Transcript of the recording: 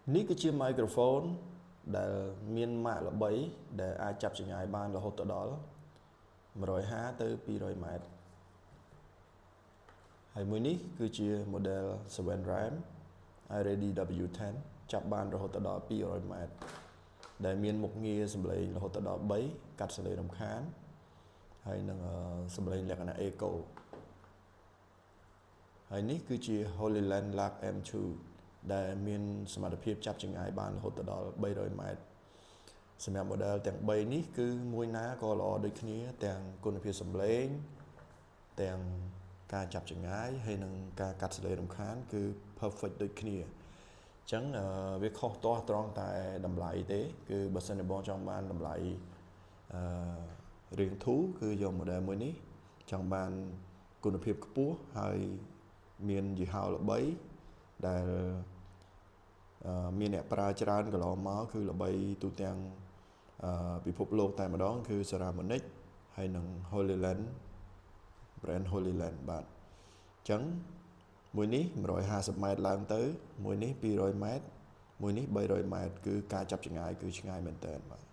នេះគឺជា microphone ដែលមានម៉ាកល្បី ដែលអាចចាប់ចម្ងាយបានរហូតទៅដល់150ទៅ200ម៉ែត្រហើយមួយនេះគឺជា model 7 RAM iReady W10 ចាប់បានរហូតទៅដល់200ម៉ែត្រដែលមានមុខងារសំឡេងរហូតទៅដល់3កាត់សំឡេងរំខានហើយនឹងសំឡេងលក្ខណៈ echo ហើយនេះគឺជា Hollyland Lark M2 ដែលមានសមត្ថភាពចាប់ចម្ងាយបានរហូតទៅដល់300ម៉ែត្រសម្រាប់ model ទាំង3នេះគឺមួយណាក៏ល្អដូចគ្នាទាំងគុណភាពសំឡេងទាំងការចាប់ចម្ងាយហើយនិងការកាត់សំឡេងរំខានគឺ perfect ដូចគ្នាអញ្ចឹងវាខុសទាស់ត្រង់តែតម្លៃទេ គឺបើសិនជាបងចង់បានតម្លៃអឺរៀងធូរគឺយក model មួយនេះចង់បានគុណភាពខ្ពស់ហើយមានយីហោល្បីដែលមានអ្នកប្រើច្រើនកន្លងមកគឺល្បីទូទាំងពិភពលោកតែម្ដងគឺ Saramonic ហើយនិង Hollyland brand Hollyland បាទអញ្ចឹងមួយនេះ150ម៉ែត្រឡើងទៅ មួយនេះ200ម៉ែត្រមួយនេះ300ម៉ែត្រគឺការចាប់ចម្ងាយគឺឆ្ងាយមែនតើបាទ។